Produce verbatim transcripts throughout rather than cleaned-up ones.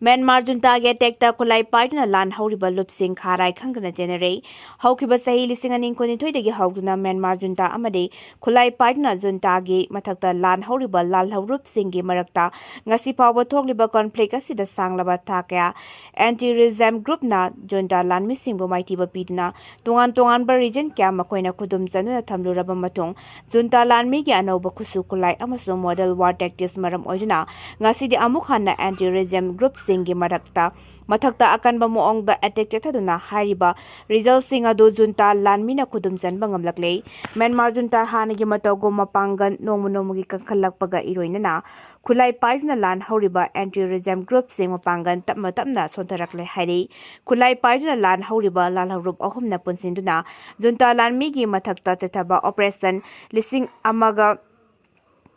Myanmar ꯖꯨꯟꯇꯥꯒꯤ ꯑꯦꯇꯦꯛꯇ ꯈꯨꯠꯂꯥꯏ ꯄꯥꯏꯗꯨꯅ ꯂꯥꯟ ꯍꯧꯔꯤꯕ ꯂꯨꯞꯁꯤꯡ ꯈꯥꯔꯥꯏ ꯈꯪꯗꯅ ꯆꯦꯟꯅꯔꯦ꯫ ꯍꯧꯈꯤꯕ ꯆꯍꯤ ꯂꯤꯁꯤꯡ ꯑꯅꯤ ꯀꯨꯟꯅꯤꯊꯣꯏꯗꯒꯤ ꯍꯧꯗꯨꯅ ꯃ꯭ꯌꯥꯟꯃꯥꯔ ꯖꯨꯟꯇꯥ ꯑꯃꯗꯤ ꯈꯨꯠꯂꯥꯏ ꯄꯥꯏꯗꯨꯅ ꯖꯨꯟꯇꯥꯒꯤ ꯃꯊꯛꯇ ꯂꯥꯟ ꯍꯧꯔꯤꯕ ꯂꯥꯜꯍꯧꯔꯨꯞꯁꯤꯡꯒꯤ ꯃꯔꯛꯇ ꯉꯁꯤ ꯐꯥꯎꯕ ꯊꯣꯛꯂꯤꯕ ꯀꯣꯟꯐ꯭ꯂꯤꯛ ꯑꯁꯤꯗ ꯁꯥꯡꯂꯕ ꯊꯥ ꯀꯌꯥ ꯑꯦꯟꯇꯤ ꯔꯤꯖꯤꯝ ꯒ꯭ꯔꯨꯞꯅ ꯖꯨꯟꯇꯥ ꯂꯥꯟꯃꯤꯁꯤꯡꯕꯨ ꯃꯥꯏꯊꯤꯕ ꯄꯤꯗꯨꯅ ꯇꯣꯉꯥꯟ ꯇꯣꯉꯥꯟꯕ ꯔꯤꯖꯟ ꯀꯌꯥ ꯃꯈꯣꯏꯅ ꯈꯨꯗꯨꯝ ꯆꯟꯗꯨꯅ ꯊꯝꯂꯨꯔꯕ ꯃꯇꯨꯡ, ꯖꯨꯟꯇꯥ ꯂꯥꯟꯃꯤꯒꯤ ꯑꯅꯧꯕ ꯈꯨꯠꯁꯨ ꯈꯨꯠꯂꯥꯏ ꯑꯃꯁꯨꯡ ꯃꯣꯗꯦꯜ ꯋꯥꯔ ꯇꯦꯛꯇꯤꯛꯁ ꯃꯔꯝ ꯑꯣꯏꯗꯨꯅ ꯉꯁꯤꯗꯤ ꯑꯃꯨꯛ ꯍꯟꯅ ꯑꯦꯟꯇꯤ ꯔꯤꯖꯤꯝ ꯒ꯭ꯔꯨꯞꯁꯤꯡꯒꯤ ꯃꯔꯛꯇ ꯃꯊꯛꯇ ꯑꯀꯟꯕ ꯃꯑꯣꯡꯗ ꯑꯦꯇꯦꯛ ꯆꯠꯊꯗꯨꯅ ꯍꯥꯏꯔꯤꯕ ꯔꯤꯖꯜꯁꯤꯡ ꯑꯗꯨ ꯖꯨꯟꯇꯥ ꯂꯥꯟꯃꯤꯅ ꯈꯨꯗꯨꯝ ꯆꯟꯕ ꯉꯝꯂꯛꯂꯦ꯫ ꯃ꯭ꯌꯥꯟꯃꯥꯔ ꯖꯨꯟꯇꯥ ꯍꯥꯟꯅꯒꯤ ꯃꯇꯧꯒꯨꯝ ꯃꯄꯥꯡꯒꯜ ꯅꯣꯡꯃ ꯅꯣꯡꯃꯒꯤ ꯀꯟꯈꯠꯂꯛꯄꯒ ꯏꯔꯣꯏꯅꯅ ꯈꯨꯠꯂꯥꯏ ꯄꯥꯏꯗꯨꯅ ꯂꯥꯟ ꯍꯧꯔꯤꯕ ꯑꯦꯟꯇꯤ ꯔꯤꯖꯤꯝ ꯒ꯭ꯔꯨꯞꯁꯤꯡ ꯃꯄꯥꯡꯒꯜ ꯇꯞꯅ ꯇꯞꯅ ꯁꯣꯟꯊꯔꯛꯂꯦ ꯍꯥꯏꯔꯤ꯫ ꯈꯨꯠꯂꯥꯏ ꯄꯥꯏꯗꯨꯅ ꯂꯥꯟ ꯍꯧꯔꯤꯕ ꯂꯥꯜꯍꯧꯔꯨꯞ ꯑꯍꯨꯝꯅ ꯄꯨꯟꯁꯤꯟꯗꯨꯅ ꯖꯨꯟꯇꯥ ꯂꯥꯟꯃꯤꯒꯤ ꯃꯊꯛꯇ ꯆꯠꯊꯕ ꯑꯣꯄꯔꯦꯁꯟ ꯂꯤꯁꯤꯡ ꯑꯃꯒ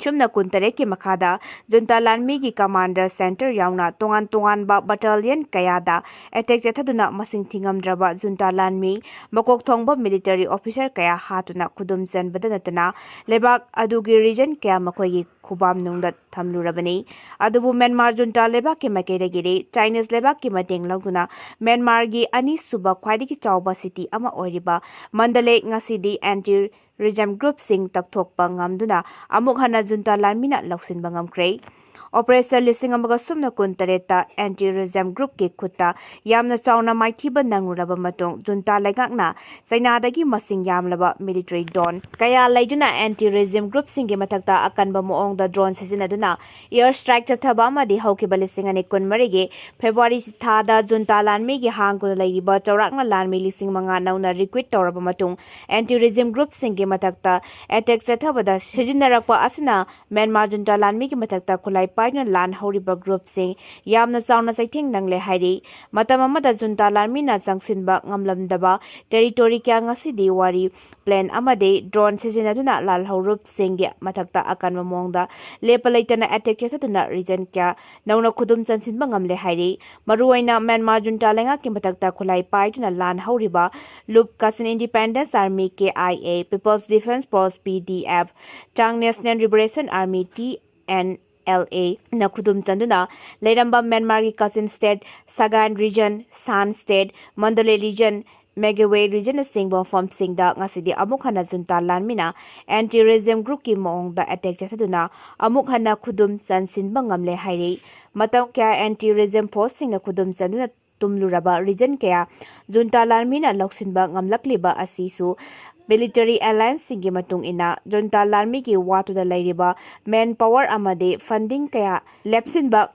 ꯁꯨꯞꯅ ꯀꯨꯟꯇꯔꯦꯠꯀꯤ ꯃꯈꯥꯗ ꯖꯨꯟꯇꯥ ꯂꯥꯟꯃꯤꯒꯤ ꯀꯃꯥꯟꯗꯔ ꯁꯦꯟꯇꯔ ꯌꯥꯎꯅ ꯇꯣꯉꯥꯟ ꯇꯣꯉꯥꯟꯕ ꯕꯠꯇꯥꯂꯤꯌꯟ ꯀꯌꯥꯗ ꯑꯦꯇꯦꯛ ꯆꯠꯊꯗꯨꯅ ꯃꯁꯤꯡ ꯊꯤꯉꯝꯗ꯭ꯔꯕ ꯖꯨꯟꯇꯥ ꯂꯥꯟꯃꯤ ꯃꯀꯣꯛ ꯊꯣꯡꯕ ꯃꯤꯂꯤꯇꯔꯤ ꯑꯣꯐꯤꯁꯔ ꯀꯌꯥ ꯍꯥꯠꯇꯨꯅ ꯈꯨꯗꯨꯝ ꯆꯟꯕꯗ ꯅꯠꯇꯅ ꯂꯩꯕꯥꯛ ꯑꯗꯨꯒꯤ ꯔꯤꯖꯟ ꯀꯌꯥ ꯃꯈꯣꯏꯒꯤ ꯈꯨꯕꯥꯝꯅꯨꯡꯗ ꯊꯝꯂꯨꯔꯕꯅꯤ꯫ ꯑꯗꯨꯕꯨ ꯃ꯭ꯌꯥꯟꯃꯥꯔ ꯖꯨꯟꯇꯥ ꯂꯩꯕꯥꯛꯀꯤ ꯃꯥꯏꯀꯩꯗꯒꯤꯗꯤ ꯆꯥꯏꯅꯤꯁ ꯂꯩꯕꯥꯛꯀꯤ ꯃꯇꯦꯡ ꯂꯧꯗꯨꯅ ꯃ꯭ꯌꯥꯟꯃꯥꯔꯒꯤ ꯑꯅꯤꯁꯨꯕ ꯈ꯭ꯋꯥꯏꯗꯒꯤ ꯆꯥꯎꯕ ꯁꯤꯇꯤ ꯑꯃ ꯑꯣꯏꯔꯤꯕ ꯃꯟꯗꯂꯦ ꯉꯁꯤꯗꯤ ꯑꯦꯟꯇꯤ ꯔꯤꯖꯤꯝ ꯒ꯭ꯔꯨꯞꯁꯤꯡ ꯇꯛꯊꯣꯛꯄ ꯉꯝꯗꯨꯅ ꯑꯃꯨꯛ ꯍꯟꯅ ꯖꯨꯟꯇꯥ ꯂꯥꯟꯃꯤꯅ ꯂꯧꯁꯤꯟꯕ ꯉꯝꯈ꯭ꯔꯦ꯫ ꯑꯣꯄꯔꯦꯁꯟ ꯂꯤꯁꯤꯡ ꯑꯃꯒ ꯁꯨꯞꯅ ꯀꯨꯟꯇꯔꯦꯠꯇ ꯑꯦꯟꯇꯤ ꯔꯤꯖꯤꯝ ꯒ꯭ꯔꯨꯞꯀꯤ ꯈꯨꯠꯇ ꯌꯥꯝꯅ ꯆꯥꯎꯅ ꯃꯥꯏꯊꯤꯕ ꯅꯪꯂꯨꯔꯕ ꯃꯇꯨꯡ, ꯖꯨꯟꯇꯥ ꯂꯩꯉꯥꯛꯅ ꯆꯩꯅꯥꯗꯒꯤ ꯃꯁꯤꯡ ꯌꯥꯝꯂꯕ ꯃꯤꯂꯤꯇꯔꯤ ꯗ꯭ꯔꯣꯟ ꯀꯌꯥ ꯂꯩꯗꯨꯅ ꯑꯦꯟꯇꯤ ꯔꯤꯖꯤꯝ ꯒ꯭ꯔꯨꯞꯁꯤꯡꯒꯤ ꯃꯊꯛꯇ ꯑꯀꯟꯕ ꯃꯑꯣꯡꯗ ꯗ꯭ꯔꯣꯟ ꯁꯤꯖꯤꯟꯅꯗꯨꯅ ꯏꯌꯔ ꯁ꯭ꯇ꯭ꯔꯥꯏꯛ ꯆꯠꯊꯕ ꯑꯃꯗꯤ ꯍꯧꯈꯤꯕ ꯂꯤꯁꯤꯡ ꯑꯅꯤ ꯀꯨꯟꯃꯔꯤꯒꯤ ꯐꯦꯕ꯭ꯔꯨꯋꯥꯔꯤ ꯊꯥꯗ ꯖꯨꯟꯇꯥ ꯂꯥꯟꯃꯤꯒꯤ ꯍꯥꯡꯗꯨꯅ ꯂꯩꯔꯤꯕ ꯆꯥꯎꯔꯥꯛꯅ ꯂꯥꯟꯃꯤ ꯂꯤꯁꯤꯡ ꯃꯉꯥ ꯅꯧꯅ ꯔꯤꯀ꯭ꯔꯨꯏꯠ ꯇꯧꯔꯕ ꯃꯇꯨꯡ, ꯑꯦꯟꯇꯤ ꯔꯤꯖꯤꯝ ꯒ꯭ꯔꯨꯞꯁꯤꯡꯒꯤ ꯃꯊꯛꯇ ꯑꯦꯇꯦꯛ ꯆꯠꯊꯕꯗ ꯁꯤꯖꯤꯟꯅꯔꯛꯄ ꯑꯁꯤꯅ ꯃ꯭ꯌꯥꯟꯃꯥꯔ ꯖꯨꯟꯇꯥ ꯂꯥꯟꯃꯤꯒꯤ ꯃꯊꯛꯇ ꯈꯨꯠꯂꯥꯏ ꯄꯥꯏꯗꯨꯅ ꯂꯥꯟ ꯍꯧꯔꯤꯕ ꯒ꯭ꯔꯨꯞꯁꯤꯡ ꯌꯥꯝꯅ ꯆꯥꯎꯅ ꯆꯩꯊꯦꯡ ꯅꯪꯂꯦ ꯍꯥꯏꯔꯤ꯫ ꯃꯇꯝ ꯑꯃꯗ ꯖꯨꯟꯇꯥ ꯂꯥꯟꯃꯤꯅ ꯆꯪꯁꯤꯟꯕ ꯉꯝꯂꯝꯗꯕ ꯇꯦꯔꯤꯇꯣꯔꯤ ꯀꯌꯥ ꯉꯁꯤꯗꯤ ꯋꯥꯔꯤ ꯄ꯭ꯂꯦꯟ ꯑꯃꯗꯤ ꯗ꯭ꯔꯣꯟ ꯁꯤꯖꯤꯟꯅꯗꯨꯅ ꯂꯥꯜꯍꯧꯔꯨꯞꯁꯤꯡꯒꯤ ꯃꯊꯛꯇ ꯑꯀꯟꯕ ꯃꯑꯣꯡꯗ ꯂꯦꯞꯄ ꯂꯩꯇꯅ ꯑꯦꯇꯦꯛ ꯆꯠꯊꯗꯨꯅ ꯔꯤꯖꯟ ꯀꯌꯥ ꯅꯧꯅ ꯈꯨꯗꯨꯝ ꯆꯟꯁꯤꯟꯕ ꯉꯝꯂꯦ ꯍꯥꯏꯔꯤ꯫ ꯃꯔꯨꯑꯣꯏꯅ ꯃ꯭ꯌꯥꯟꯃꯥꯔ ꯖꯨꯟꯇꯥ ꯂꯩꯉꯥꯛꯀꯤ ꯃꯊꯛꯇ ꯈꯨꯠꯂꯥꯏ ꯄꯥꯏꯗꯨꯅ ꯂꯥꯟ ꯍꯧꯔꯤꯕ ꯂꯨꯞ Kachin independence army, K I A, people's defence force, P D F, ꯆꯥꯡ national liberation army, T N L ꯑꯦꯅ ꯈꯨꯗꯨꯝ ꯆꯟꯗꯨꯅ ꯂꯩꯔꯝꯕ ꯃ꯭ꯌꯥꯟꯃꯥꯔꯒꯤ ꯀꯥꯆꯤꯟ state, ꯁꯒꯥꯏꯟ region, ꯁꯥꯟ state, ꯃꯟꯗꯂꯦ region, ꯃꯦꯒꯋꯦ regionꯅꯆꯤꯡꯕ ꯃꯐꯝꯁꯤꯡꯗ ꯉꯁꯤꯗꯤ ꯑꯃꯨꯛ ꯍꯟꯅ ꯖꯨꯟꯇꯥ ꯂꯥꯟꯃꯤꯅ anti regime groupꯀꯤ ꯃꯑꯣꯡꯗ attack ꯆꯠꯊꯗꯨꯅ ꯑꯃꯨꯛ ꯍꯟꯅ ꯈꯨꯗꯨꯝ ꯆꯟꯁꯤꯟꯕ ꯉꯝꯂꯦ ꯍꯥꯏꯔꯤ꯫ ꯃꯇꯝ ꯀꯌꯥ anti regime forceꯁꯤꯡꯅ ꯈꯨꯗꯨꯝ ꯆꯟꯗꯨꯅ ꯇꯨꯝꯂꯨꯔꯕ region ꯀꯌꯥ ꯖꯨꯟꯇꯥ ꯂꯥꯟꯃꯤꯅ ꯂꯧꯁꯤꯟꯕ ꯉꯝꯂꯛꯂꯤꯕ ꯑꯁꯤꯁꯨ military allianceꯁꯤꯡꯒꯤ ꯃꯇꯨꯡ ꯏꯟꯅ ꯖꯨꯟꯇꯥ ꯂꯥꯟꯃꯤꯒꯤ ꯋꯥꯠꯇꯨꯗ ꯂꯩꯔꯤꯕ manpower ꯑꯃꯗꯤ funding ꯀꯌꯥ ꯂꯦꯞꯁꯤꯟꯕ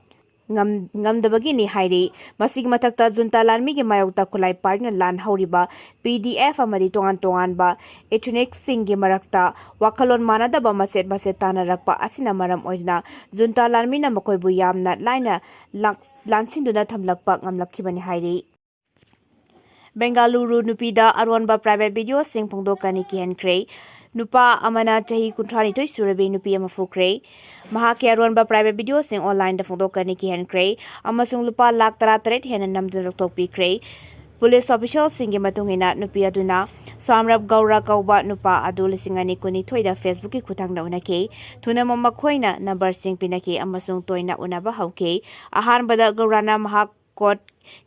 ꯉꯝ-, ꯉꯝꯗꯕꯒꯤꯅꯤ ꯍꯥꯏꯔꯤ꯫ ꯃꯁꯤꯒꯤ ꯃꯊꯛꯇ ꯖꯨꯟꯇꯥ ꯂꯥꯟꯃꯤꯒꯤ ꯃꯥꯌꯣꯛꯇ ꯈꯨꯠꯂꯥꯏ ꯄꯥꯏꯗꯨꯅ ꯂꯥꯟ ꯍꯧꯔꯤꯕ P D F ꯑꯃꯗꯤ ꯇꯣꯉꯥꯟ ꯇꯣꯉꯥꯟꯕ ethnicꯁꯤꯡꯒꯤ ꯃꯔꯛꯇ ꯋꯥꯈꯜꯂꯣꯟ ꯃꯥꯟꯅꯗꯕ ꯃꯆꯦꯠ ꯃꯆꯦꯠ ꯇꯥꯟꯅꯔꯛꯄ ꯑꯁꯤꯅ ꯃꯔꯝ ꯑꯣꯏꯗꯨꯅ ꯖꯨꯟꯇꯥ ꯂꯥꯟꯃꯤꯅ ꯃꯈꯣꯏꯕꯨ ꯌꯥꯝꯅ ꯂꯥꯏꯅ ꯂꯥꯛ-, ꯂꯥꯟꯁꯤꯟꯗꯨꯅ ꯊꯝꯂꯛꯄ ꯉꯝꯂꯛꯈꯤꯕꯅꯤ ꯍꯥꯏꯔꯤ꯫ ꯕꯦꯡꯒꯥꯂꯨꯔꯨ ꯅꯨꯄꯤꯗ ꯑꯔꯣꯟꯕ private videoꯁꯤꯡ ꯐꯣꯡꯗꯣꯛꯀꯅꯤ ꯀꯤꯍꯟꯈ꯭ꯔꯦ꯫ ꯅꯨꯄꯥ ꯑꯃꯅ ꯆꯍꯤ ꯀꯨꯟꯊ꯭ꯔꯥ ꯅꯤꯊꯣꯏ ꯁꯨꯔꯕꯤ ꯅꯨꯄꯤ ꯑꯃ ꯐꯨꯈ꯭ꯔꯦ꯫ ꯃꯍꯥꯛꯀꯤ ꯑꯔꯣꯟꯕ private videoꯁꯤꯡ onlineꯗ ꯐꯣꯡꯗꯣꯛꯀꯅꯤ ꯀꯤꯍꯟꯈ꯭ꯔꯦ ꯑꯃꯁꯨꯡ ꯂꯨꯄꯥ ꯂꯥꯈ ꯇꯔꯥ ꯇꯔꯦꯠ ꯍꯦꯟꯅ ꯅꯝꯗꯨꯅ ꯂꯧꯊꯣꯛꯄꯤꯈ꯭ꯔꯦ꯫ Police officialꯁꯤꯡꯒꯤ ꯃꯇꯨꯡ ꯏꯟꯅ ꯅꯨꯄꯤ ꯑꯗꯨꯅ ꯁꯥꯝꯔꯞ ꯒꯧꯔ ꯀꯧꯕ ꯅꯨꯄꯥ ꯑꯗꯨ ꯂꯤꯁꯤꯡ ꯑꯅꯤ ꯀꯨꯟꯅꯤꯊꯣꯏꯗ Facebookꯀꯤ ꯈꯨꯠꯊꯥꯡꯗ ꯎꯅꯈꯤ꯫ ꯊꯨꯅꯃꯛ ꯃꯈꯣꯏꯅ numberꯁꯤꯡ ꯄꯤꯅꯈꯤ ꯑꯃꯁꯨꯡ ꯇꯣꯏꯅ ꯎꯅꯕ ꯍꯧꯈꯤ꯫ ꯑꯍꯥꯟꯕꯗ ꯒꯧꯔꯅ ꯃꯍꯥꯛ court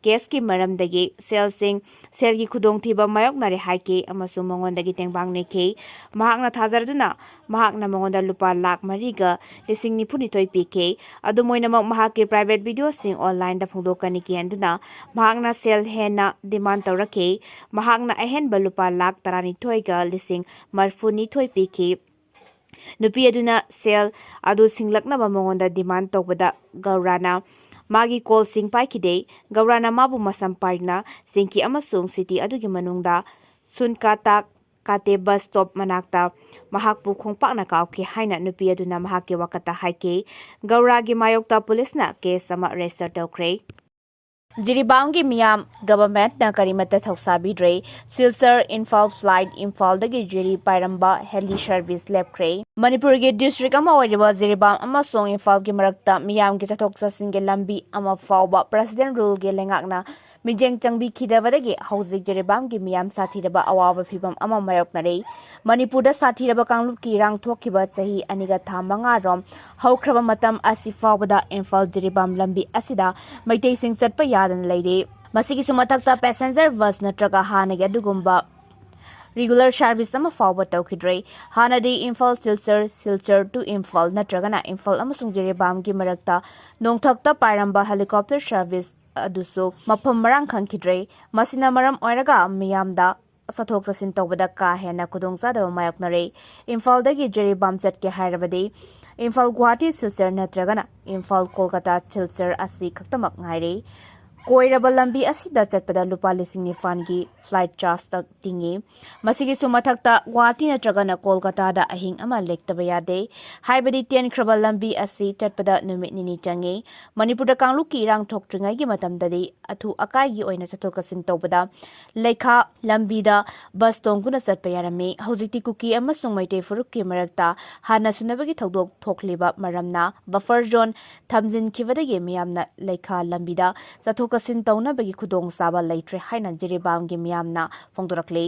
caseꯀꯤ ꯃꯔꯝꯗꯒꯤ ꯁꯦꯜꯁꯤꯡ, ꯁꯦꯜꯒꯤ ꯈꯨꯗꯣꯡꯊꯤꯕ ꯃꯥꯌꯣꯛꯅꯔꯦ ꯍꯥꯏꯈꯤ ꯑꯃꯁꯨꯡ ꯃꯉꯣꯟꯗꯒꯤ ꯇꯦꯡꯕꯥꯡ ꯅꯤꯈꯤ꯫ ꯃꯍꯥꯛꯅ ꯊꯥꯖꯔꯗꯨꯅ ꯃꯍꯥꯛꯅ ꯃꯉꯣꯟꯗ ꯂꯨꯄꯥ ꯂꯥꯈ ꯃꯔꯤꯒ ꯂꯤꯁꯤꯡ ꯅꯤꯐꯨ ꯅꯤꯊꯣꯏ ꯄꯤꯈꯤ꯫ ꯑꯗꯨꯝ ꯑꯣꯏꯅꯃꯛ, ꯃꯍꯥꯛꯀꯤ private videoꯁꯤꯡ onlineꯗ ꯐꯣꯡꯗꯣꯛꯀꯅꯤ ꯀꯤꯍꯟꯗꯨꯅ ꯃꯍꯥꯛꯅ ꯁꯦꯜ ꯍꯦꯟꯅ demand ꯇꯧꯔꯛꯈꯤ꯫ ꯃꯍꯥꯛꯅ ꯑꯍꯦꯟꯕ ꯂꯨꯄꯥ ꯂꯥꯈ ꯇꯔꯥꯅꯤꯊꯣꯏꯒ ꯂꯤꯁꯤꯡ ꯃꯔꯤꯐꯨꯅꯤꯊꯣꯏ ꯄꯤꯈꯤ꯫ ꯅꯨꯄꯤ ꯑꯗꯨꯅ ꯁꯦꯜ ꯑꯗꯨ ꯁꯤꯡꯂꯛꯅꯕ ꯃꯉꯣꯟꯗ demand ꯇꯧꯕꯗ ꯒꯧꯔꯥꯅ ꯃꯥꯒꯤ callꯁꯤꯡ ꯄꯥꯏꯈꯤꯗꯦ꯫ ꯒꯧꯔꯥꯅ ꯃꯥꯕꯨ ꯃꯁꯝ ꯄꯥꯏꯗꯨꯅ ꯆꯤꯡꯈꯤ ꯑꯃꯁꯨꯡ city ꯑꯗꯨꯒꯤ ꯃꯅꯨꯡꯗ ꯁꯨꯟꯀꯥꯇꯥꯛ ꯀꯥꯇꯦ bus stop ꯃꯅꯥꯛꯇ ꯃꯍꯥꯛꯄꯨ ꯈꯣꯡꯄꯥꯛꯅ ꯀꯥꯎꯈꯤ ꯍꯥꯏꯅ ꯅꯨꯄꯤ ꯑꯗꯨꯅ ꯃꯍꯥꯛꯀꯤ ꯋꯥꯀꯠꯇ ꯍꯥꯏꯈꯤ꯫ ꯒꯧꯔꯥꯒꯤ ꯃꯥꯌꯣꯛꯇ policeꯅ case ꯑꯃ register ꯇꯧꯈ꯭ꯔꯦ꯫ ꯖꯤꯔꯤꯕꯥꯝꯒꯤ ꯃꯤꯌꯥꯝ governmentꯅ ꯀꯔꯤꯃꯠꯇ ꯊꯧꯁꯥꯕꯤꯗ꯭ꯔꯦ꯫ ꯁꯤꯜꯆꯔ ꯏꯝꯐꯥꯜ flight ꯏꯝꯐꯥꯜꯗꯒꯤ ꯖꯤꯔꯤ ꯄꯥꯏꯔꯝꯕ heli service ꯂꯦꯞꯈ꯭ꯔꯦ꯫ ꯃꯅꯤꯄꯨꯔꯒꯤ district ꯑꯃ ꯑꯣꯏꯔꯤꯕ ꯖꯤꯔꯤꯕꯥꯝ ꯑꯃꯁꯨꯡ ꯏꯝꯐꯥꯜꯒꯤ ꯃꯔꯛꯇ ꯃꯤꯌꯥꯝꯒꯤ ꯆꯠꯊꯣꯛ ꯆꯠꯁꯤꯟꯒꯤ ꯂꯝꯕꯤ ꯑꯃ ꯐꯥꯎꯕ President ruleꯒꯤ ꯂꯩꯉꯥꯛꯅ ꯃꯤꯠꯌꯦꯡ ꯆꯪꯕꯤꯈꯤꯗꯕꯗꯒꯤ ꯍꯧꯖꯤꯛ ꯖꯤꯔꯤꯕꯥꯝꯒꯤ ꯃꯤꯌꯥꯝ ꯁꯥꯊꯤꯔꯕ ꯑꯋꯥꯕ ꯐꯤꯚꯝ ꯑꯃ ꯃꯥꯌꯣꯛꯅꯔꯤ꯫ ꯃꯅꯤꯄꯨꯔꯗ ꯁꯥꯊꯤꯔꯕ ꯀꯥꯡꯂꯨꯞꯀꯤ ꯏꯔꯥꯡ ꯊꯣꯛꯈꯤꯕ ꯆꯍꯤ ꯑꯅꯤꯒ ꯊꯥ ꯃꯉꯥꯔꯣꯝ ꯍꯧꯈ꯭ꯔꯕ ꯃꯇꯝ ꯑꯁꯤ ꯐꯥꯎꯕꯗ ꯏꯝꯐꯥꯜ ꯖꯤꯔꯤꯕꯥꯝ ꯂꯝꯕꯤ ꯑꯁꯤꯗ ꯃꯩꯇꯩꯁꯤꯡ ꯆꯠꯄ ꯌꯥꯗꯅ ꯂꯩꯔꯤ꯫ ꯃꯁꯤꯒꯤꯁꯨ ꯃꯊꯛꯇ passenger bus ꯅꯠꯇ꯭ꯔꯒ ꯍꯥꯟꯅꯒꯤ ꯑꯗꯨꯒꯨꯝꯕ regular service ꯑꯃ ꯐꯥꯎꯕ ꯇꯧꯈꯤꯗ꯭ꯔꯦ꯫ ꯍꯥꯟꯅꯗꯤ ꯏꯝꯐꯥꯜ ꯁꯤꯜꯆꯔ, ꯁꯤꯜꯆꯔ to ꯏꯝꯐꯥꯜ ꯅꯠꯇ꯭ꯔꯒꯅ ꯏꯝꯐꯥꯜ ꯑꯃꯁꯨꯡ ꯖꯤꯔꯤꯕꯥꯝꯒꯤ ꯃꯔꯛꯇ ꯅꯣꯡꯊꯛꯇ ꯄꯥꯏꯔꯝꯕ helicopter service ꯑꯗꯨꯁꯨ ꯃꯐꯝ ꯃꯔꯥꯡ ꯈꯪꯈꯤꯗ꯭ꯔꯦ꯫ ꯃꯁꯤꯅ ꯃꯔꯝ ꯑꯣꯏꯔꯒ ꯃꯤꯌꯥꯝꯗ ꯆꯠꯊꯣꯛ ꯆꯠꯁꯤꯟ ꯇꯧꯕꯗ ꯀꯥ ꯍꯦꯟꯅ ꯈꯨꯗꯣꯡꯆꯥꯗꯕ ꯃꯥꯌꯣꯛꯅꯔꯦ꯫ ꯏꯝꯐꯥꯜꯗꯒꯤ ꯖꯤꯔꯤꯕꯥꯝ ꯆꯠꯀꯦ ꯍꯥꯏꯔꯕꯗꯤ ꯏꯝꯐꯥꯜ ꯒꯨꯋꯥꯍꯥꯇꯤ ꯁꯤꯜꯆꯔ ꯅꯠꯇ꯭ꯔꯒꯅ ꯏꯝꯐꯥꯜ ꯀꯣꯜꯀꯇꯥ ꯁꯤꯜꯆꯔ ꯑꯁꯤ ꯈꯛꯇꯃꯛ ꯉꯥꯏꯔꯦ꯫ ꯀꯣꯏꯔꯕ ꯂꯝꯕꯤ ꯑꯁꯤꯗ ꯆꯠꯄꯗ ꯂꯨꯄꯥ ꯂꯤꯁꯤꯡ ꯅꯤꯄꯥꯟꯒꯤ flight charge ꯇꯤꯡꯏ꯫ ꯃꯁꯤꯒꯤꯁꯨ ꯃꯊꯛꯇ ꯒꯨꯋꯥꯍꯥꯇꯤ ꯅꯠꯇ꯭ꯔꯒꯅ ꯀꯣꯜꯀꯇꯥꯗ ꯑꯍꯤꯡ ꯑꯃ ꯂꯦꯛꯇꯕ ꯌꯥꯗꯦ꯫ ꯍꯥꯏꯕꯗꯤ ꯇꯦꯟꯈ꯭ꯔꯕ ꯂꯝꯕꯤ ꯑꯁꯤ ꯆꯠꯄꯗ ꯅꯨꯃꯤꯠ ꯅꯤꯅꯤ ꯆꯪꯏ꯫ ꯃꯅꯤꯄꯨꯔꯗ ꯀꯥꯡꯂꯨꯞꯀꯤ ꯏꯔꯥꯡ ꯊꯣꯛꯇ꯭ꯔꯤꯉꯩꯒꯤ ꯃꯇꯝꯗꯗꯤ ꯑꯊꯨ ꯑꯀꯥꯏꯒꯤ ꯑꯣꯏꯅ ꯆꯠꯊꯣꯛ ꯆꯠꯁꯤꯟ ꯇꯧꯕꯗ ꯂꯩꯈꯥ ꯂꯝꯕꯤꯗ bus ꯇꯣꯡꯗꯨꯅ ꯆꯠꯄ ꯌꯥꯔꯝꯃꯤ꯫ ꯍꯧꯖꯤꯛꯇꯤ ꯀꯨꯀꯤ ꯑꯃꯁꯨꯡ ꯃꯩꯇꯩ ꯐꯨꯔꯨꯞꯀꯤ ꯃꯔꯛꯇ ꯍꯥꯟꯅ ꯁꯨꯅꯕꯒꯤ ꯊꯧꯗꯣꯛ ꯊꯣꯛꯂꯤꯕ ꯃꯔꯝꯅ buffer zone ꯊꯝꯖꯤꯟꯈꯤꯕꯗꯒꯤ ꯃꯤꯌꯥꯝꯅ ꯂꯩꯈꯥ ꯂꯝꯕꯤꯗ ꯆꯠꯊꯣꯛ ꯆꯠꯁꯤꯟ ꯇꯧꯅꯕꯒꯤ ꯈꯨꯗꯣꯡꯆꯥꯕ ꯂꯩꯇ꯭ꯔꯦ ꯍꯥꯏꯅ ꯖꯤꯔꯤꯕꯥꯝꯒꯤ ꯃꯤꯌꯥꯝꯅ ꯐꯣꯡꯗꯣꯔꯛꯂꯤ꯫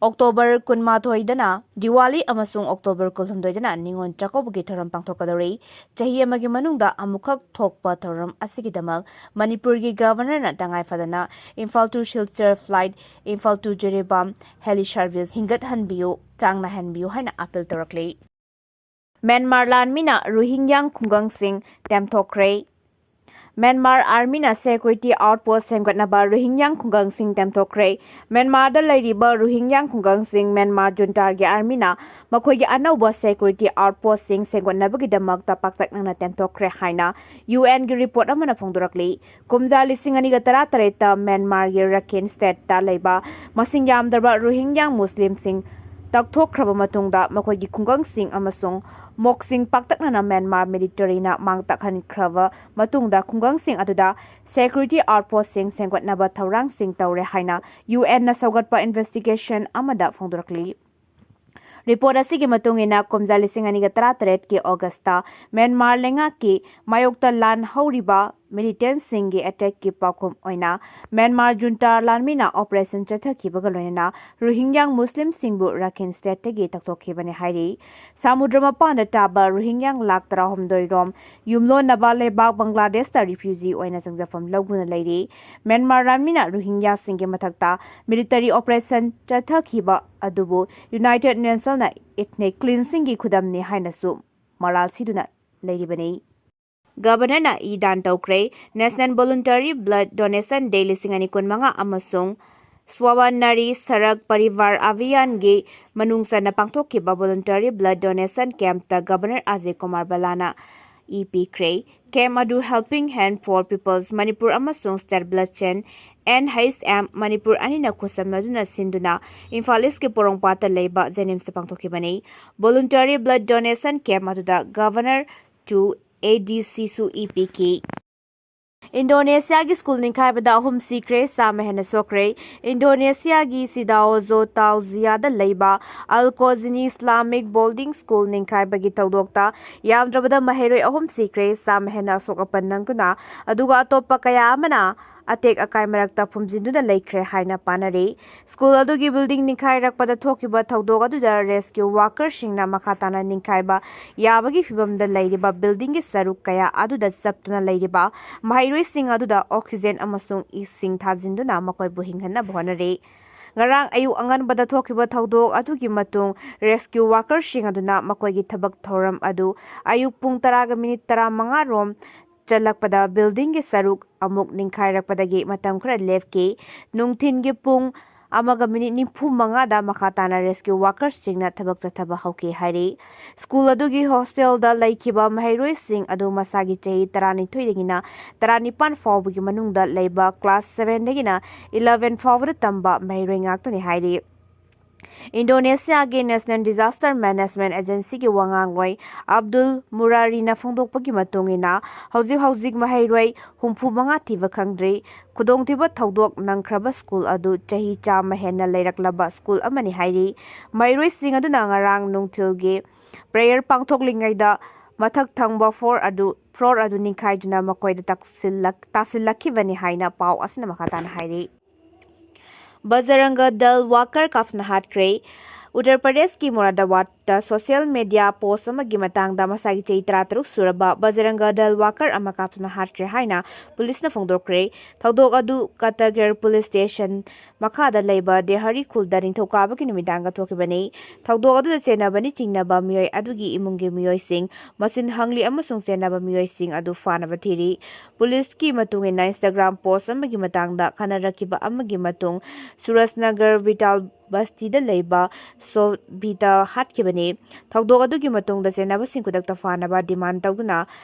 ꯑꯣꯛꯇꯣꯕꯔ ꯀꯨꯟꯃꯥꯊꯣꯏꯗꯅ ꯗꯤꯋꯥꯂꯤ ꯑꯃꯁꯨꯡ ꯑꯣꯛꯇꯣꯕꯔ ꯀꯨꯟꯍꯨꯝꯗꯣꯏꯗꯅ ꯅꯤꯉꯣꯜ ꯆꯥꯛꯀꯧꯕꯒꯤ ꯊꯧꯔꯝ ꯄꯥꯡꯊꯣꯛꯀꯗꯧꯔꯤ꯫ ꯆꯍꯤ ꯑꯃꯒꯤ ꯃꯅꯨꯡꯗ ꯑꯃꯨꯛꯈꯛ ꯊꯣꯛꯄ ꯊꯧꯔꯝ ꯑꯁꯤꯒꯤꯗꯃꯛ ꯃꯅꯤꯄꯨꯔꯒꯤ Governorꯅ ꯇꯉꯥꯏ ꯐꯗꯅ Imphal to Silchar flight, Imphal to Jiribam heli service ꯍꯤꯡꯒꯠꯍꯟꯕꯤꯌꯨ, ꯆꯥꯡ ꯅꯥꯏꯍꯟꯕꯤꯌꯨ ꯍꯥꯏꯅ appeal ꯇꯧꯔꯛꯂꯤ꯫ ꯃ꯭ꯌꯥꯟꯃꯥꯔ ꯂꯥꯟꯃꯤꯅ ꯔꯣꯍꯤꯡꯒ꯭ꯌꯥ ꯈꯨꯡꯒꯪꯁꯤꯡ ꯇꯦꯝꯊꯣꯛꯈ꯭ꯔꯦ꯫ ꯃ꯭ꯌꯥꯟꯃꯥꯔ Armyꯅ security outpost ꯁꯦꯝꯒꯠꯅꯕ ꯔꯣꯍꯤꯡꯒ꯭ꯌꯥ ꯈꯨꯡꯒꯪꯁꯤꯡ ꯇꯦꯝꯊꯣꯛꯈ꯭ꯔꯦ꯫ ꯃ꯭ꯌꯥꯟꯃꯥꯔꯗ ꯂꯩꯔꯤꯕ ꯔꯣꯍꯤꯡꯒ꯭ꯌꯥ ꯈꯨꯡꯒꯪꯁꯤꯡ ꯃ꯭ꯌꯥꯟꯃꯥꯔ juntaꯒꯤ Armyꯅ ꯃꯈꯣꯏꯒꯤ ꯑꯅꯧꯕ security outpostꯁꯤꯡ ꯁꯦꯝꯒꯠꯅꯕꯒꯤꯗꯃꯛꯇ ꯄꯥꯛꯇꯛꯅꯅ ꯇꯦꯝꯊꯣꯛꯈ꯭ꯔꯦ ꯍꯥꯏꯅ UNꯒꯤ report ꯑꯃꯅ ꯐꯣꯡꯗꯣꯔꯛꯂꯤ꯫ ꯀꯨꯝꯖꯥ ꯂꯤꯁꯤꯡ ꯑꯅꯤꯒ ꯇꯔꯥꯇꯔꯦꯠꯇ ꯃ꯭ꯌꯥꯟꯃꯥꯔꯒꯤ ꯔꯥꯈꯤꯟ stateꯇ ꯂꯩꯕ ꯃꯁꯤꯡ ꯌꯥꯝꯗ꯭ꯔꯕ ꯔꯣꯍꯤꯡꯒ꯭ꯌꯥ ꯃꯨꯁꯂꯤꯝꯁꯤꯡ ꯇꯛꯊꯣꯛꯈ꯭ꯔꯕ ꯃꯇꯨꯡꯗ ꯃꯈꯣꯏꯒꯤ ꯈꯨꯡꯒꯪꯁꯤꯡ ꯑꯃꯁꯨꯡ ꯃꯣꯛꯁꯤꯡ ꯄꯥꯛꯇꯛꯅꯅ ꯃ꯭ꯌꯥꯟꯃꯥꯔ militaryꯅ ꯃꯥꯡ ꯇꯥꯛꯍꯟꯈ꯭ꯔꯕ ꯃꯇꯨꯡꯗ ꯈꯨꯡꯒꯪꯁꯤꯡ ꯑꯗꯨꯗ security outpostꯁꯤꯡ ꯁꯦꯝꯒꯠꯅꯕ ꯊꯧꯔꯥꯡꯁꯤꯡ ꯇꯧꯔꯦ ꯍꯥꯏꯅ UNꯅ ꯁꯧꯒꯠꯄ investigation ꯑꯃꯗ ꯐꯣꯡꯗꯣꯔꯛꯂꯤ꯫ Report ꯑꯁꯤꯒꯤ ꯃꯇꯨꯡ ꯏꯟꯅ, ꯀꯨꯝꯖꯥ ꯂꯤꯁꯤꯡ ꯑꯅꯤꯒ ꯇꯔꯥꯇꯔꯦꯠꯀꯤ Augustꯇ ꯃ꯭ꯌꯥꯟꯃꯥꯔ ꯂꯩꯉꯥꯛꯀꯤ ꯃꯥꯌꯣꯛꯇ ꯂꯥꯟ ꯍꯧꯔꯤꯕ militantꯁꯤꯡꯒꯤ attackꯀꯤ ꯄꯥꯎꯈꯨꯝ ꯑꯣꯏꯅ ꯃ꯭ꯌꯥꯟꯃꯥꯔ junta ꯂꯥꯟꯃꯤꯅ operation ꯆꯠꯊꯈꯤꯕꯒ ꯂꯣꯏꯅꯅ ꯔꯣꯍꯤꯡꯒ꯭ꯌꯥ ꯃꯨꯁꯂꯤꯝꯁꯤꯡꯕꯨ ꯔꯥꯈꯤꯟ stateꯇꯒꯤ ꯇꯛꯊꯣꯛꯈꯤꯕꯅꯤ ꯍꯥꯏꯔꯤ꯫ ꯁꯃꯨꯗ꯭ꯔ ꯃꯄꯥꯟꯗ ꯇꯥꯕ ꯔꯣꯍꯤꯡꯒ꯭ꯌꯥ ꯂꯥꯈ ꯇꯔꯥꯍꯨꯝꯗꯣꯏ ꯔꯣꯝ ꯌꯨꯝꯂꯣꯟꯅꯕ ꯂꯩꯕꯥꯛ ꯕꯪꯒ꯭ꯂꯥꯗꯦꯁꯇ refugee ꯑꯣꯏꯅ ꯆꯪꯖꯐꯝ ꯂꯧꯗꯨꯅ ꯂꯩꯔꯤ꯫ ꯃ꯭ꯌꯥꯟꯃꯥꯔ ꯂꯥꯟꯃꯤꯅ ꯔꯣꯍꯤꯡꯒ꯭ꯌꯥꯁꯤꯡꯒꯤ ꯃꯊꯛꯇ military operation ꯆꯠꯊꯈꯤꯕ ꯑꯗꯨꯕꯨ United Nationsꯅ ethnic cleansingꯒꯤ ꯈꯨꯗꯝꯅꯤ ꯍꯥꯏꯅꯁꯨ ꯃꯔꯥꯜ ꯁꯤꯗꯨꯅ ꯂꯩꯔꯤꯕꯅꯤ꯫ Governorꯅ e-dan ꯇꯧꯈ꯭ꯔꯦ꯫ National Voluntary Blood Donation Day ꯂꯤꯁꯤꯡ ꯑꯅꯤ ꯀꯨꯟꯃꯉꯥ ꯑꯃꯁꯨꯡ Swabha Nari Sadak Parivar Abhiyanꯒꯤ ꯃꯅꯨꯡ ꯆꯟꯅ ꯄꯥꯡꯊꯣꯛꯈꯤꯕ voluntary blood donation campꯇ Governor Ajay Kumar Bhallana E ꯄꯤꯈ꯭ꯔꯦ꯫ Camp ꯑꯗꯨ Helping Hand for People's Manipur ꯑꯃꯁꯨꯡ State Blood Bank, N H M Manipur ꯑꯅꯤꯅ ꯈꯨꯠꯁꯝꯅꯗꯨꯅ ꯁꯤꯟꯗꯨꯅ ꯏꯝꯐꯥꯜ Eastꯀꯤ ꯄꯣꯔꯣꯝꯄꯥꯠꯇ ꯂꯩꯕ JNIMSꯇ ꯄꯥꯡꯊꯣꯛꯈꯤꯕꯅꯤ꯫ Voluntary blood donation camp ꯑꯗꯨꯗ Governor to ADCꯁꯨ ꯏ ꯄꯤꯈꯤ꯫ ꯏꯟꯗꯣꯅꯦꯁꯤꯌꯥꯒꯤ ꯁ꯭ꯀꯨꯜ ꯅꯤꯡꯈꯥꯏꯕꯗ ꯑꯍꯨꯝ ꯁꯤꯈ꯭ꯔꯦ, ꯆꯥꯝꯃ ꯍꯦꯟꯅ ꯁꯣꯛꯈ꯭ꯔꯦ꯫ ꯏꯟꯗꯣꯅꯦꯁꯤꯌꯥꯒꯤ Sidoarjo Tausiyada ꯂꯩꯕ Al Qajni Islamic Boarding School ꯅꯤꯡꯈꯥꯏꯕꯒꯤ ꯊꯧꯗꯣꯛꯇ ꯌꯥꯝꯗ꯭ꯔꯕꯗ ꯃꯍꯩꯔꯣꯏ ꯑꯍꯨꯝ ꯁꯤꯈ꯭ꯔꯦ, ꯆꯥꯝꯃ ꯍꯦꯟꯅ ꯑꯁꯣꯛ ꯑꯄꯟ ꯅꯪꯗꯨꯅ, ꯑꯗꯨꯒ ꯑꯇꯣꯞꯄ ꯀꯌꯥ ꯑꯃꯅ ꯑꯇꯦꯛ ꯑꯀꯥꯏ ꯃꯔꯛꯇ ꯐꯨꯝꯖꯤꯟꯗꯨꯅ ꯂꯩꯈ꯭ꯔꯦ ꯍꯥꯏꯅ ꯄꯥꯅꯔꯤ꯫ ꯁ꯭ꯀꯨꯜ ꯑꯗꯨꯒꯤ building ꯅꯤꯡꯈꯥꯏꯔꯛꯄꯗ ꯊꯣꯛꯈꯤꯕ ꯊꯧꯗꯣꯛ ꯑꯗꯨꯗ rescue workerꯁꯤꯡꯅ ꯃꯈꯥ ꯇꯥꯅ ꯅꯤꯡꯈꯥꯏꯕ ꯌꯥꯕꯒꯤ ꯐꯤꯚꯝꯗ ꯂꯩꯔꯤꯕ buildingꯒꯤ ꯁꯔꯨꯛ ꯀꯌꯥ ꯑꯗꯨꯗ ꯆꯞꯇꯨꯅ ꯂꯩꯔꯤꯕ ꯃꯍꯩꯔꯣꯏꯁꯤꯡ ꯑꯗꯨꯗ oxygen ꯑꯃꯁꯨꯡ ꯏꯁꯤꯡ ꯊꯥꯖꯤꯟꯗꯨꯅ ꯃꯈꯣꯏꯕꯨ ꯍꯤꯡꯍꯟꯅꯕ ꯍꯣꯠꯅꯔꯤ꯫ ꯉꯔꯥꯡ ꯑꯌꯨꯛ ꯑꯉꯟꯕꯗ ꯊꯣꯛꯈꯤꯕ ꯊꯧꯗꯣꯛ ꯑꯗꯨꯒꯤ ꯃꯇꯨꯡ rescue workerꯁꯤꯡ ꯑꯗꯨꯅ ꯃꯈꯣꯏꯒꯤ ꯊꯕꯛ ꯊꯧꯔꯝ ꯑꯗꯨ ꯑꯌꯨꯛ ꯄꯨꯡ ꯇꯔꯥꯒ ꯃꯤꯅꯤꯠ ꯇꯔꯥꯃꯉꯥ ꯔꯣꯝ ꯆꯠꯂꯛꯄꯗ buildingꯒꯤ ꯁꯔꯨꯛ ꯑꯃꯨꯛ ꯅꯤꯡꯈꯥꯏꯔꯛꯄꯗꯒꯤ ꯃꯇꯝ ꯈꯔ ꯂꯦꯞꯈꯤ꯫ ꯅꯨꯡꯊꯤꯟꯒꯤ ꯄꯨꯡ ꯑꯃꯒ ꯃꯤꯅꯤꯠ ꯅꯤꯐꯨ ꯃꯉꯥꯗ ꯃꯈꯥ ꯇꯥꯅ rescue workerꯁꯤꯡꯅ ꯊꯕꯛ ꯆꯠꯊꯕ ꯍꯧꯈꯤ ꯍꯥꯏꯔꯤ꯫ ꯁ꯭ꯀꯨꯜ ꯑꯗꯨꯒꯤ hostelꯗ ꯂꯩꯈꯤꯕ ꯃꯍꯩꯔꯣꯏꯁꯤꯡ ꯑꯗꯨ ꯃꯁꯥꯒꯤ ꯆꯍꯤ ꯇꯔꯥꯅꯤꯊꯣꯏꯗꯒꯤꯅ ꯇꯔꯥꯅꯤꯄꯥꯟ ꯐꯥꯎꯕꯒꯤ ꯃꯅꯨꯡꯗ ꯂꯩꯕ class sevenꯗꯒꯤꯅ eleven ꯐꯥꯎꯕꯗ ꯇꯝꯕ ꯃꯍꯩꯔꯣꯏ ꯉꯥꯛꯇꯅꯤ ꯍꯥꯏꯔꯤ꯫ ꯏꯟꯗꯣꯅꯦꯁꯤꯌꯥꯒꯤ National Disaster Management Agencyꯒꯤ ꯋꯥꯉꯥꯡꯂꯣꯏ ꯑꯕꯗꯨꯜ ꯃꯨꯔꯥꯔꯤꯅ ꯐꯣꯡꯗꯣꯛꯄꯒꯤ ꯃꯇꯨꯡ ꯏꯟꯅ, ꯍꯧꯖꯤꯛ ꯍꯧꯖꯤꯛ ꯃꯍꯩꯔꯣꯏ ꯍꯨꯝꯐꯨ ꯃꯉꯥ ꯊꯤꯕ ꯈꯪꯗ꯭ꯔꯤ꯫ ꯈꯨꯗꯣꯡꯊꯤꯕ ꯊꯧꯗꯣꯛ ꯅꯪꯈ꯭ꯔꯕ ꯁ꯭ꯀꯨꯜ ꯑꯗꯨ ꯆꯍꯤ ꯆꯥꯝꯃ ꯍꯦꯟꯅ ꯂꯩꯔꯛꯂꯕ ꯁ꯭ꯀꯨꯜ ꯑꯃꯅꯤ ꯍꯥꯏꯔꯤ꯫ ꯃꯍꯩꯔꯣꯏꯁꯤꯡ ꯑꯗꯨꯅ ꯉꯔꯥꯡ ꯅꯨꯡꯊꯤꯜꯒꯤ prayer ꯄꯥꯡꯊꯣꯛꯂꯤꯉꯩꯗ ꯃꯊꯛ ꯊꯪꯕ floor ꯑꯗꯨ ꯐ꯭ꯂꯣꯔ ꯑꯗꯨ ꯅꯤꯡꯈꯥꯏꯗꯨꯅ ꯃꯈꯣꯏꯗ ꯇꯛꯁꯤꯜꯂꯛ-, ꯇꯥꯁꯤꯜꯂꯛꯈꯤꯕꯅꯤ ꯍꯥꯏꯅ ꯄꯥꯎ ꯑꯁꯤꯅ ꯃꯈꯥ ꯇꯥꯅ ꯍꯥꯏꯔꯤ꯫ ꯕꯖꯔꯪꯒ ꯗꯜ ꯋꯥꯀꯔ ꯀꯥꯞꯇꯨꯅ ꯍꯥꯠꯈ꯭ꯔꯦ꯫ ꯎꯠꯇꯔ ꯄ꯭ꯔꯗꯦꯁꯀꯤ ꯃꯣꯔꯥꯗꯥꯕꯥꯗꯇ ꯁꯣꯁꯤꯌꯦꯜ ꯃꯦꯗꯤꯌꯥ ꯄꯣꯁ ꯑꯃꯒꯤ ꯃꯇꯥꯡꯗ ꯃꯁꯥꯒꯤ ꯆꯍꯤ ꯇꯔꯥꯇꯔꯨꯛ ꯁꯨꯔꯕ ꯕꯖꯔꯪꯒ ꯗꯜ ꯋꯥꯀꯔ ꯑꯃ ꯀꯥꯞꯇꯨꯅ ꯍꯥꯠꯈ꯭ꯔꯦ ꯍꯥꯏꯅ ꯄꯨꯂꯤꯁꯅ ꯐꯣꯡꯗꯣꯛꯈ꯭ꯔꯦ꯫ ꯊꯧꯗꯣꯛ ꯑꯗꯨ ꯀꯇꯒꯔ ꯄꯨꯂꯤꯁ ꯁ꯭ꯇꯦꯁꯟ ꯃꯈꯥꯗ ꯂꯩꯕ ꯗꯦꯍꯔꯤ ꯈꯨꯜꯗ ꯅꯤꯡꯊꯧꯀꯥꯕꯒꯤ ꯅꯨꯃꯤꯗꯥꯡꯗ ꯊꯣꯛꯈꯤꯕꯅꯤ꯫ ꯊꯧꯗꯣꯛ ꯑꯗꯨꯗ ꯆꯦꯟꯅꯕꯅꯤ ꯆꯤꯡꯅꯕ ꯃꯤꯑꯣꯏ ꯑꯗꯨꯒꯤ ꯏꯃꯨꯡꯒꯤ ꯃꯤꯑꯣꯏꯁꯤꯡ, ꯃꯁꯤꯟ ꯍꯪꯂꯤ ꯑꯃꯁꯨꯡ ꯆꯦꯟꯅꯕ ꯃꯤꯑꯣꯏꯁꯤꯡ ꯑꯗꯨ ꯐꯥꯅꯕ ꯊꯤꯔꯤ꯫ ꯄꯨꯂꯤꯁꯀꯤ ꯃꯇꯨꯡ ꯏꯟꯅ, Instagram ꯄꯣꯁ ꯑꯃꯒꯤ ꯃꯇꯥꯡꯗ ꯈꯟꯅꯔꯛꯈꯤꯕ ꯑꯃꯒꯤ ꯃꯇꯨꯡ ꯁꯨꯔꯖꯅꯒꯔ ꯚꯤꯇꯥꯜ ꯕꯁꯇꯤꯗ ꯂꯩꯕ ꯁꯣꯚꯤꯇꯥ ꯍꯥꯠꯈꯤꯕꯅꯤ꯫ ꯊꯧꯗꯣꯛ ꯑꯗꯨꯒꯤ ꯃꯇꯨꯡꯗ ꯆꯦꯟꯅꯕꯁꯤꯡ ꯈꯨꯗꯛꯇ ꯐꯥꯅꯕ ꯗꯤꯃꯥꯟ ꯇꯧꯗꯨꯅ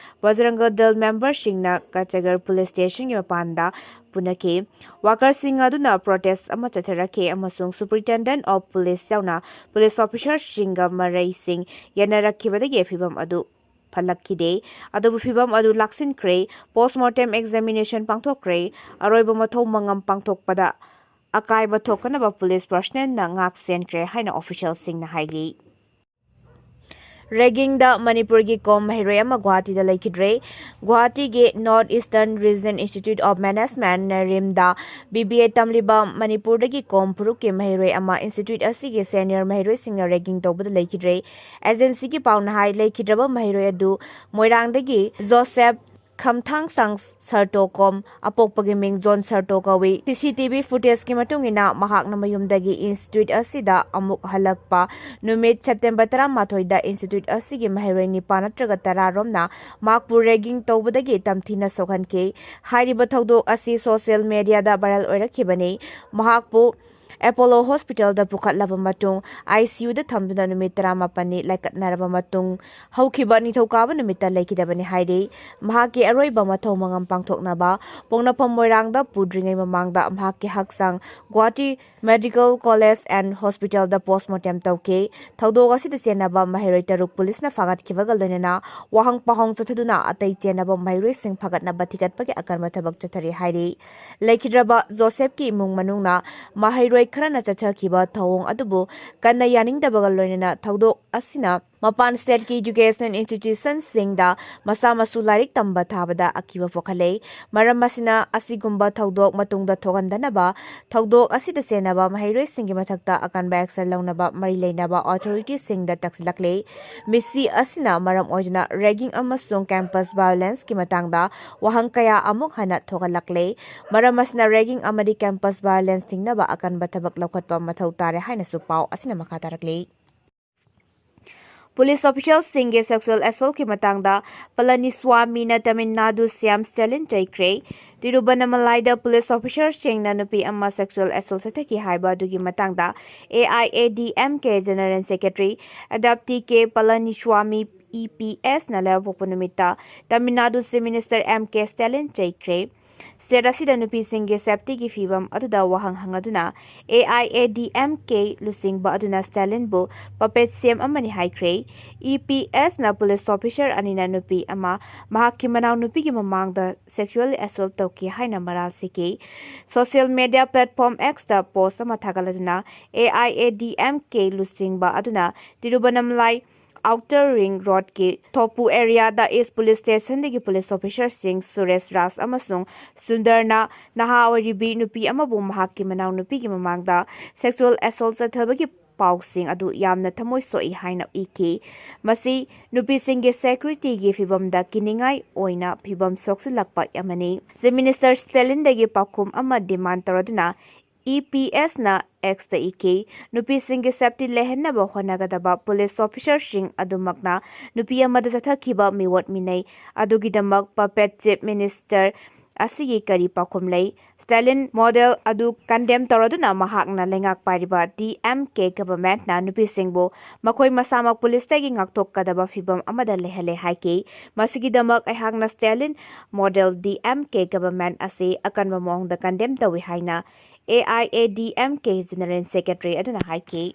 ꯕꯖꯔꯪꯒ ꯗꯜ ꯃꯦꯝꯕꯔꯁꯤꯡꯅ ꯀꯆꯒꯔ ꯄꯨꯂꯤꯁ ꯁ꯭ꯇꯦꯁꯟꯒꯤ ꯃꯄꯥꯟꯗ ꯄꯨꯅꯈꯤ꯫ ꯋꯥꯀꯔꯁꯤꯡ ꯑꯗꯨꯅ ꯄ꯭ꯔꯣꯇꯦꯁ ꯑꯃ ꯆꯠꯊꯔꯛꯈꯤ ꯑꯃꯁꯨꯡ Superintendent of Police ꯌꯥꯎꯅ ꯄꯨꯂꯤꯁ ꯑꯣꯐꯤꯁꯥꯔꯁꯤꯡꯒ ꯃꯔꯩꯁꯤꯡ ꯌꯦꯠꯅꯔꯛꯈꯤꯕꯗꯒꯤ ꯐꯤꯚꯝ ꯑꯗꯨ ꯐꯠꯂꯛꯈꯤꯗꯦ꯫ ꯑꯗꯨꯕꯨ ꯐꯤꯚꯝ ꯑꯗꯨ ꯂꯥꯛꯁꯤꯟꯈ꯭ꯔꯦ꯫ Post mortem examination ꯄꯥꯡꯊꯣꯛꯈ꯭ꯔꯦ꯫ ꯑꯔꯣꯏꯕ ꯃꯊꯧ ꯃꯉꯝ ꯄꯥꯡꯊꯣꯛꯄꯗ ꯑꯀꯥꯏꯕ ꯊꯣꯛꯇꯅꯕ ꯄꯨꯂꯤꯁ ꯄꯔꯁꯅꯦꯜꯅ ꯉꯥꯛ ꯁꯦꯟꯈ꯭ꯔꯦ ꯍꯥꯏꯅ ꯑꯣꯐꯤꯁꯤꯌꯦꯜꯁꯤꯡꯅ ꯍꯥꯏꯔꯤ꯫ ꯔꯦꯒꯤꯡꯗ ꯃꯅꯤꯄꯨꯔꯒꯤ ꯀꯣꯝ ꯃꯍꯩꯔꯣꯏ ꯑꯃ ꯒꯨꯋꯥꯍꯥꯇꯤꯗ ꯂꯩꯈꯤꯗ꯭ꯔꯦ꯫ ꯒꯨꯋꯥꯍꯥꯇꯤꯒꯤ North Eastern Region Institute of Management, ꯅꯔꯤꯝꯗ B B A ꯇꯝꯂꯤꯕ ꯃꯅꯤꯄꯨꯔꯗꯒꯤ ꯀꯣꯝ ꯐꯨꯔꯨꯞꯀꯤ ꯃꯍꯩꯔꯣꯏ ꯑꯃ ꯏꯟꯁꯇꯤꯇ꯭ꯌꯨꯠ ꯑꯁꯤꯒꯤ ꯁꯦꯅꯤꯌꯔ ꯃꯍꯩꯔꯣꯏꯁꯤꯡꯅ ꯔꯦꯒꯤꯡ ꯇꯧꯕꯗ ꯂꯩꯈꯤꯗ꯭ꯔꯦ꯫ ꯑꯦꯖꯦꯟꯁꯤꯒꯤ ꯄꯥꯎꯅ ꯍꯥꯏ, ꯂꯩꯈꯤꯗ꯭ꯔꯕ ꯃꯍꯩꯔꯣꯏ ꯑꯗꯨ ꯃꯣꯏꯔꯥꯡꯗꯒꯤ ꯖꯣꯁꯦꯞ ꯈꯝꯊꯥꯡꯁꯥꯡ ꯁꯔꯇꯣꯀꯣꯝ, ꯑꯄꯣꯛꯄꯒꯤ ꯃꯤꯡ ꯖꯣꯟ ꯁꯔꯇꯣ ꯀꯧꯏ꯫ C C T V footageꯀꯤ ꯃꯇꯨꯡ ꯏꯟꯅ, ꯃꯍꯥꯛꯅ ꯃꯌꯨꯝꯗꯒꯤ ꯏꯟꯁꯇꯤꯇ꯭ꯌꯨꯠ ꯑꯁꯤꯗ ꯑꯃꯨꯛ ꯍꯜꯂꯛꯄ ꯅꯨꯃꯤꯠ September ꯇꯔꯥꯃꯥꯊꯣꯏꯗ ꯏꯟꯁꯇꯤꯇ꯭ꯌꯨꯠ ꯑꯁꯤꯒꯤ ꯃꯍꯩꯔꯣꯏ ꯅꯤꯄꯥꯟ ꯅꯠꯇ꯭ꯔꯒ ꯇꯔꯥ ꯔꯣꯝꯅ ꯃꯍꯥꯛꯄꯨ ꯔꯦꯒꯤꯡ ꯇꯧꯕꯗꯒꯤ ꯇꯝꯊꯤꯅ ꯁꯣꯛꯍꯟꯈꯤ꯫ ꯍꯥꯏꯔꯤꯕ ꯊꯧꯗꯣꯛ ꯑꯁꯤ ꯁꯣꯁꯤꯌꯦꯜ ꯃꯦꯗꯤꯌꯥꯗ ꯚꯥꯏꯔꯦꯜ ꯑꯣꯏꯔꯛꯈꯤꯕꯅꯤ꯫ ꯃꯍꯥꯛꯄꯨ ꯑꯦꯄꯣꯂꯣ ꯍꯣꯁꯄꯤꯇꯥꯜꯗ ꯄꯨꯈꯠꯂꯕ ꯃꯇꯨꯡ, I C Uꯗ ꯊꯝꯗꯨꯅ ꯅꯨꯃꯤꯠ ꯇꯔꯥꯃꯥꯄꯟꯅꯤ ꯂꯥꯏꯀꯠꯅꯔꯕ ꯃꯇꯨꯡ, ꯍꯧꯈꯤꯕ ꯅꯤꯡꯊꯧꯀꯥꯕ ꯅꯨꯃꯤꯠꯇ ꯂꯩꯈꯤꯗꯕꯅꯤ ꯍꯥꯏꯔꯤ꯫ ꯃꯍꯥꯛꯀꯤ ꯑꯔꯣꯏꯕ ꯃꯊꯧ ꯃꯉꯝ ꯄꯥꯡꯊꯣꯛꯅꯕ ꯄꯣꯛꯅꯐꯝ ꯃꯣꯏꯔꯥꯡꯗ ꯄꯨꯗ꯭ꯔꯤꯉꯩ ꯃꯃꯥꯡꯗ ꯃꯍꯥꯛꯀꯤ ꯍꯛꯆꯥꯡ Guwahati Medical College and Hospitalꯗ post mortem ꯇꯧꯈꯤ꯫ ꯊꯧꯗꯣꯛ ꯑꯁꯤꯗ ꯆꯦꯟꯅꯕ ꯃꯍꯩꯔꯣꯏ ꯇꯔꯨꯛ ꯄꯨꯂꯤꯁꯅ ꯐꯥꯒꯠꯈꯤꯕꯒ ꯂꯣꯏꯅꯅ ꯋꯥꯍꯪ ꯄꯥꯎꯍꯪ ꯆꯠꯊꯗꯨꯅ ꯑꯇꯩ ꯆꯦꯟꯅꯕ ꯃꯍꯩꯔꯣꯏꯁꯤꯡ ꯐꯥꯒꯠꯅꯕ ꯊꯤꯒꯠꯄꯒꯤ ꯑꯀꯟꯕ ꯊꯕꯛ ꯆꯠꯊꯔꯤ ꯍꯥꯏꯔꯤ꯫ ꯂꯩꯈꯤꯗ꯭ꯔꯕ ꯖꯣꯁꯦꯐꯀꯤ ꯏꯃꯨꯡ ꯃꯅꯨꯡꯅ ꯃꯍꯩꯔꯣꯏ ꯈꯔꯅ ꯆꯠꯊꯈꯤꯕ ꯊꯧꯑꯣꯡ ꯑꯗꯨꯕꯨ ꯀꯟꯅ ꯌꯥꯅꯤꯡꯗꯕꯒ ꯂꯣꯏꯅꯅ ꯊꯧꯗꯣꯛ ꯑꯁꯤꯅ ꯃꯄꯥꯟ stateꯀꯤ educational institutionꯁꯤꯡꯗ ꯃꯆꯥ ꯃꯁꯨ ꯂꯥꯏꯔꯤꯛ ꯇꯝꯕ ꯊꯥꯕꯗ ꯑꯀꯤꯕ ꯄꯣꯛꯍꯜꯂꯦ꯫ ꯃꯔꯝ ꯑꯁꯤꯅ, ꯑꯁꯤꯒꯨꯝꯕ ꯊꯧꯗꯣꯛ ꯃꯇꯨꯡꯗ ꯊꯣꯛꯍꯟꯗꯅꯕ ꯊꯧꯗꯣꯛ ꯑꯁꯤꯗ ꯆꯦꯟꯅꯕ ꯃꯍꯩꯔꯣꯏꯁꯤꯡꯒꯤ ꯃꯊꯛꯇ ꯑꯀꯟꯕ action ꯂꯧꯅꯕ ꯃꯔꯤ ꯂꯩꯅꯕ authorityꯁꯤꯡꯗ ꯇꯛꯁꯤꯜꯂꯛꯂꯦ꯫ ꯃꯁꯤ ꯑꯁꯤꯅ ꯃꯔꯝ ꯑꯣꯏꯗꯨꯅ ragging ꯑꯃꯁꯨꯡ campus violenceꯀꯤ ꯃꯇꯥꯡꯗ ꯋꯥꯍꯪ ꯀꯌꯥ ꯑꯃꯨꯛ ꯍꯟꯅ ꯊꯣꯛꯍꯜꯂꯛꯂꯦ꯫ ꯃꯔꯝ ꯑꯁꯤꯅ, ragging ꯑꯃꯗꯤ campus violence ꯊꯤꯡꯅꯕ ꯑꯀꯟꯕ ꯊꯕꯛ ꯂꯧꯈꯠꯄ ꯃꯊꯧ ꯇꯥꯔꯦ ꯍꯥꯏꯅꯁꯨ ꯄꯥꯎ ꯑꯁꯤꯅ ꯃꯈꯥ ꯇꯥꯔꯛꯂꯤ꯫ Police officialꯁꯤꯡꯒꯤ sexual assaultꯀꯤ ꯃꯇꯥꯡꯗ ꯄꯂꯅꯤꯁ꯭ꯋꯥꯃꯤꯅ Tamil Nadu C M Stalin ꯆꯩꯈ꯭ꯔꯦ꯫ ꯇꯤꯔꯨꯕꯅꯃꯂꯥꯏꯗ police officerꯁꯤꯡꯅ ꯅꯨꯄꯤ ꯑꯃ sexual assault ꯆꯠꯊꯈꯤ ꯍꯥꯏꯕ ꯑꯗꯨꯒꯤ ꯃꯇꯥꯡꯗ A I A D M K General Secretary Adapti K Palaniswami E P S ꯅ ꯂꯩꯕꯥꯛꯄꯣꯛꯄ ꯅꯨꯃꯤꯠꯇ Tamil Nadu Chief Minister M K Stalin ꯆꯩꯈ꯭ꯔꯦ꯫ State ꯑꯁꯤꯗ ꯅꯨꯄꯤꯁꯤꯡꯒꯤ safetyꯒꯤ ꯐꯤꯚꯝ ꯑꯗꯨꯗ ꯋꯥꯍꯪ ꯍꯪꯂꯗꯨꯅ A I A D M K ꯂꯨꯆꯤꯡꯕ ꯑꯗꯨꯅ Stalinꯕꯨ puppet ꯁꯦꯝ ꯑꯃꯅꯤ ꯍꯥꯏꯈ꯭ꯔꯦ꯫ E P S ꯅ police officer ꯑꯅꯤꯅ ꯅꯨꯄꯤ ꯑꯃ ꯃꯍꯥꯛꯀꯤ ꯃꯅꯥꯎꯅꯨꯄꯤꯒꯤ ꯃꯃꯥꯡꯗ sexually assault ꯇꯧꯈꯤ ꯍꯥꯏꯅ ꯃꯔꯥꯜ ꯁꯤꯈꯤ꯫ Social media platform Xꯇ post ꯑꯃ ꯊꯥꯒꯠꯂꯗꯨꯅ A I A D M K ꯂꯨꯆꯤꯡꯕ ꯑꯗꯨꯅ ꯇꯤꯔꯨꯕꯅꯃꯂꯥꯏ Outer Ring Roadꯀꯤ ꯊꯣꯄꯨ areaꯗ East Police Stationꯗꯒꯤ police officerꯁꯤꯡ Suresh ꯔꯥꯖ ꯑꯃꯁꯨꯡ ꯁꯨꯟꯗꯔꯅ ꯅꯍꯥ ꯑꯣꯏꯔꯤꯕꯤ ꯅꯨꯄꯤ ꯑꯃꯕꯨ ꯃꯍꯥꯛꯀꯤ ꯃꯅꯥꯎꯅꯨꯄꯤꯒꯤ ꯃꯃꯥꯡꯗ sexual assault ꯆꯠꯊꯕꯒꯤ ꯄꯥꯎꯁꯤꯡ ꯑꯗꯨ ꯌꯥꯝꯅ ꯊꯃꯣꯏ ꯁꯣꯛꯏ ꯍꯥꯏꯅ ꯏꯈꯤ꯫ ꯃꯁꯤ ꯅꯨꯄꯤꯁꯤꯡꯒꯤ securityꯒꯤ ꯐꯤꯚꯝꯗ ꯀꯤꯅꯤꯡꯉꯥꯏ ꯑꯣꯏꯅ ꯐꯤꯚꯝ ꯁꯣꯛꯆꯤꯜꯂꯛꯄ ꯑꯃꯅꯤ꯫ Chief Minister Stalinꯗꯒꯤ ꯄꯥꯎꯈꯨꯝ ꯑꯃ demand ꯇꯧꯔꯗꯨꯅ E P S ꯅ Xꯇ ꯏꯈꯤ, ꯅꯨꯄꯤꯁꯤꯡꯒꯤ safety ꯂꯩꯍꯟꯅꯕ ꯍꯣꯠꯅꯒꯗꯕ police officerꯁꯤꯡ ꯑꯗꯨꯃꯛꯅ ꯅꯨꯄꯤ ꯑꯃꯗ ꯆꯠꯊꯈꯤꯕ ꯃꯤꯑꯣꯠ ꯃꯤꯅꯩ ꯑꯗꯨꯒꯤꯗꯃꯛ puppet Chief Minister ꯑꯁꯤꯒꯤ ꯀꯔꯤ ꯄꯥꯎꯈꯨꯝ ꯂꯩ? Stalin model ꯑꯗꯨ condemn ꯇꯧꯔꯗꯨꯅ ꯃꯍꯥꯛꯅ ꯂꯩꯉꯥꯛ ꯄꯥꯏꯔꯤꯕ D M K governmentꯅ ꯅꯨꯄꯤꯁꯤꯡꯕꯨ ꯃꯈꯣꯏ ꯃꯁꯥꯃꯛ policeꯇꯒꯤ ꯉꯥꯛꯊꯣꯛꯀꯗꯕ ꯐꯤꯚꯝ ꯑꯃꯗ ꯂꯩꯍꯜꯂꯦ ꯍꯥꯏꯈꯤ꯫ ꯃꯁꯤꯒꯤꯗꯃꯛ ꯑꯩꯍꯥꯛꯅ Stalin model D M K government ꯑꯁꯤ ꯑꯀꯟꯕ ꯃꯑꯣꯡꯗ condemn ꯇꯧꯏ ꯍꯥꯏꯅ A I A D M K General Secretary ꯑꯗꯨꯅ ꯍꯥꯏꯈꯤ꯫